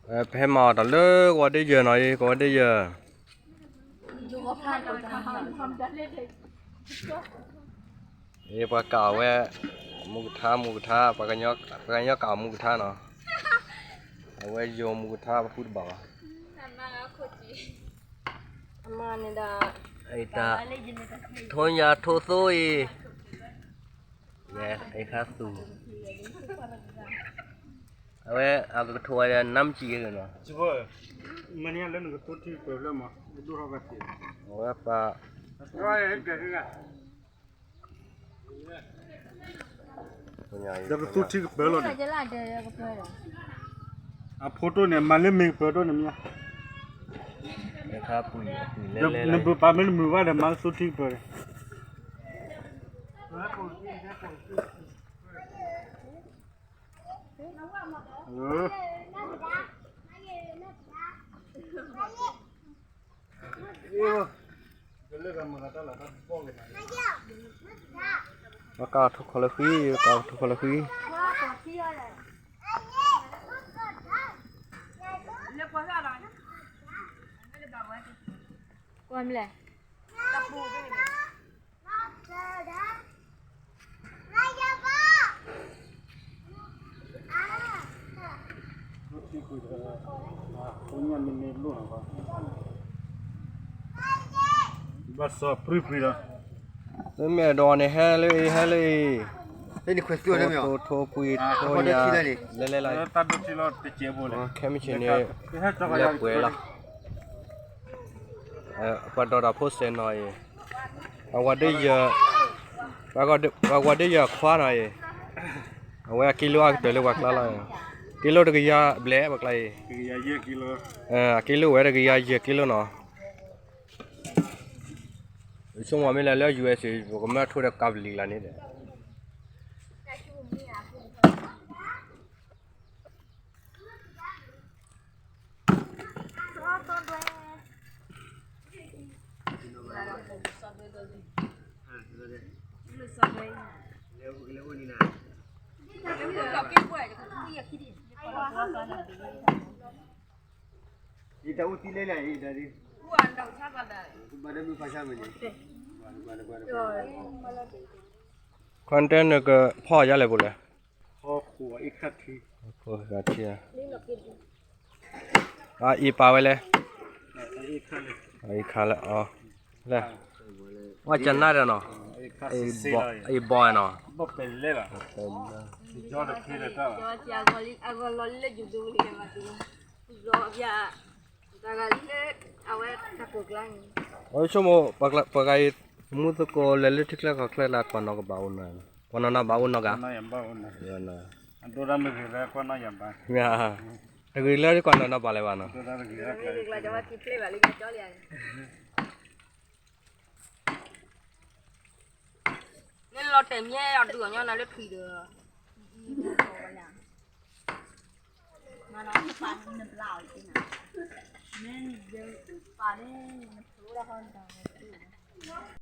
ပဟဲမၤအီၤတၢ်လၢကဝီၤဒ့ယဲၢ်နီၤအံၤ ကဝီၤဒ့ယဲၢ်, အံၤပှၤကးအီၤဝဲ မူကထါ မူကထါ ပှၤကညီကးအီၤမူကထါနီၤ, အဝဲယိၤမူကထါ ပဃုတဘၣ်ဘၣ်, အံၤတၢ် ထိညါထိသိအံၤ အံၤခါသူၣ် အဝဲအကထိၣ်ဝဲဒီး နါမ့ၢ်စံးဂ့ၤနီၤ, မ့ၢ်န့ၣ်လၢနကသိထံကပၢၤလၢမး ဒိၣ်ထီၣ်ဘၣ်က့ၤ, အဝဲပှၤ ဒီးကသိထံကပၢၤလီၤန့ၣ်, အဖိတိၢ်န့ၣ် မၤလၢမ့ၢ်ကပၢၤတိၢ်န့ၣ်မ့ၢ်, နဘုပာ်မ့ၢ်နမုာ်ဘၣ်ဒီး မၤလၢသိထံကပၢၤန့ၣ် ပှၤကးအီၤထိၣ်ခီၣ်လၢဃံ, ပှၤကးအီၤထိၣ်ခီၣ်လၢဃံ, ပှၤကးအီၤထိၣ်ခီၣ်လၢဃံ, ကွၢ်မလဲၣ် ဘၣ်စီၤပြံပြံလီၤ, မ့ၢ်အဲၣ်ဒိးန့ၣ် ဟဲလၢအံၤ ဟဲလၢအံၤ, ထိၣ်ပှံၤထိၣ်ညါ, လဲၤလဲၤလီၤ, ခဲမုၢ်ဆ့ၣ်န့ၣ် လဲၤပှဲၤလီၤ, ပှၤဒီးတၢ်ဖိစဲးနီၤအံၤ, ပှၤဝၤဒ့ယဲၢ်, ပှၤဝၤဒ့ယဲၢ်အခွါနီၤအံၤ, အဝဲအကံလိအါကတၢၢ်လၢပှၤကျါလီၤ, ကံလိတကယၤဘျဲၣ်ပှၤကျါအံၤ, အကံလိဝဲတကယၤယဲၢ်ကံလိနီၤ, ဆိကမိၣ်မ့ၢ်လၢ လၢ ယူၢ်အ့းအ့း ပကမၢထိၣ်ဒီးကးပလံၤလၢန့ၣ်ဒီး ခွါတဲ နကဖီၣ်ယါလဲၣ်ပူၤလဲၣ်, အံၤပာ်ဝဲလဲၣ်, အံၤခါလၢအီၤ, လၢ, ဝဲကနၣ်ဒီးနီၤ, အံၤဘီနီၤ, အဆိကမိၣ် ပှၤဂၤအံၤ မူသကိးလဲၤလၢထံချၢကီၢ်ချၢလၢ ကွၢ်နီၢ်ကဘၣ်အိၣ်နီၤ, ကွၢ်နီၢ်နီၢ်ဘၣ်အိၣ်နီၢ်ဂၤ, တဂ့ၤလၢကွၢ်နီၢ်နီၢ်ဘၣ်လဲၣ်ဘၣ်နီၤ. မ့ၢ်လီၤတဲာ်မ့ၢ်အီၤဒုးအီၤညီနၤလၢထွံၣ်ဒီး, မ့ၢ်နပာ်န့ၣ်နဖျိလီၤဟီနတၢ်